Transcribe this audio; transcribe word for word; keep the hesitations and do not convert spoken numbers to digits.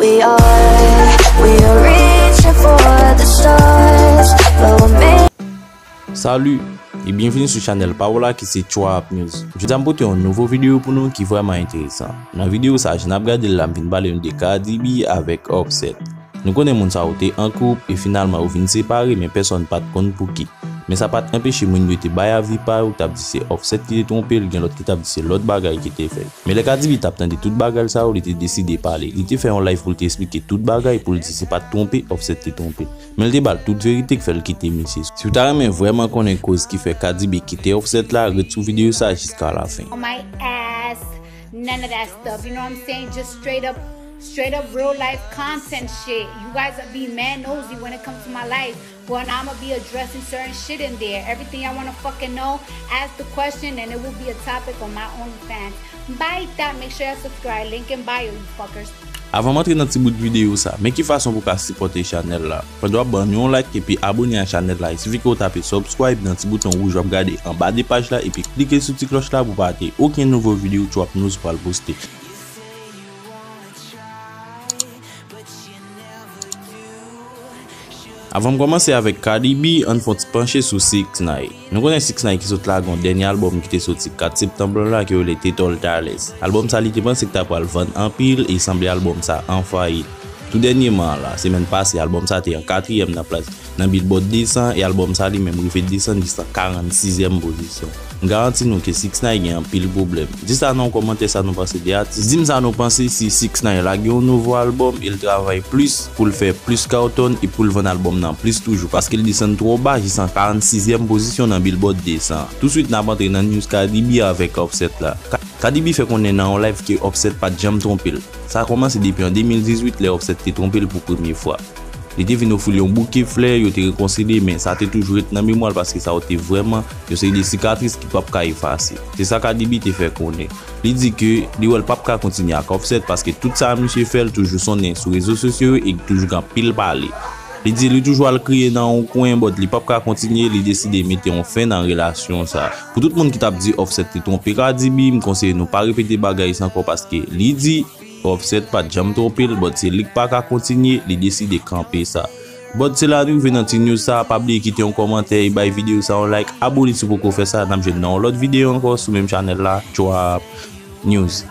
We are, we are reaching for the stars, but we're made. Salut et bienvenue sur chanèl pa w la ki se Trap News. Jodi a m pote yon nouvo videyo pou nou ki vrèman enteresan. Nan videyo sa, jan n ap gade l la, m vin pale nou de Cardi B avèk Offset. Nou konnen moun sa yo te an koup e finalman yo vin separe, men pèsonn pa t konn pouki. Men sa pa t anpeche moun yo te bay avi pa yo, t ap di se Offset ki te twonpe l, gen lòt ki t ap di se lòt bagay ki te fèt. Men lè Cardi B t ap tande tout bagay sa yo, li te deside pale. Li te fè yon live pou l te esplike tout bagay, pou l di se pa t twonpe Offset te twonpe l. Men l te ba l tout verite k fè l kite misye. Si w ta renmen vrèman konnen koz ki fè Cardi B kite Offset la, ret sou videyo sa jiska lafen. On my ass, none of that stuff. You know what I'm saying? Just straight up, straight up real life content shit. You guys be mad nosy when it comes to my life. Well, now I'm gonna be addressing certain shit in there. Everything y'all wanna fucking know, ask the question, and it will be a topic on my OnlyFans. Bye, that. Make sure y'all subscribe. Link in bio, you fuckers. Avan m antre nan ti bout videyo sa, men ki fason pou w ka sipòte chanèl la? Pandan w ap ban nou yon like epi abone a chanèl la, il suffit ke w tape subscribe nan ti bouton wouj w ap gade anba de paj la epi klike sou ti klòch la pou w pa rate okenn nouvo videyo Trap News pral poste. Avan m kòmanse avèk Cardi B, ann fè yon ti panche sou six nine. Nou konnen six nine ki sot lage yon dènye albòm ki te soti kat septanm lan la, ki rele Tetoal Tales. Albòm sa li te panse ki ta pral vann anpil e sanble albòm sa an fayit. Tou dènyèman an la, semèn pase, albòm sa te an katriyèm nan plas nan Billboard de san e albòm sa li menm rive desann jis an karannsizyèm pozisyon. M garanti nou ke six nine gen anpil pwoblèm. Di sa nan yon kòmantè sa nou panse de atis. Di m sa nou panse si six nine lage yon nouvo albòm e l travay plis pou l fè plis carton e pou l vann albòm nan plis toujou, paske l desann twò ba jis an karannsizyèm pozisyon nan Billboard de san. Touswit n ap antre nan news Cardi B avèk Offset la. Cardi B fè konnen nan yon live ke Offset pa t janm twonpe l. Sa kòmanse depi an de mil dizuit lè Offset te twonpe l pou premye fwa. Li te vin ofri l yon bouke flè, yo te rekonsilye, men sa te toujou ret nan memwa l paske sa yo te vrèman yon seri de sikatris ki p ap ka efase. Se sa Cardi B te fè konnen. Li di ke li wè l p ap ka kontinye ak Offset paske tout sa misye fè l toujou sonnen sou rezo sosyo yo e toujou gen anpil pale. Li di li toujou al kriye nan yon kwen, but li p ap ka kontinye, li deside mete yon fen nan relasyon sa. Pou tout moun ki t ap di Offset te twonpe Cardi B, m konseye nou pa repete bagay sa ankò paske li di Offset pa t janm twonpe l, but se li k pa ka kontinye, li deside kanpe sa. But se la nou rive nan ti news sa, pa bliye kite yon kòmantè e bay videyo sa yon like, abone si w poko fè sa, n ap jwenn nan yon lòt videyo ankò sou menm chanèl la, Trap News.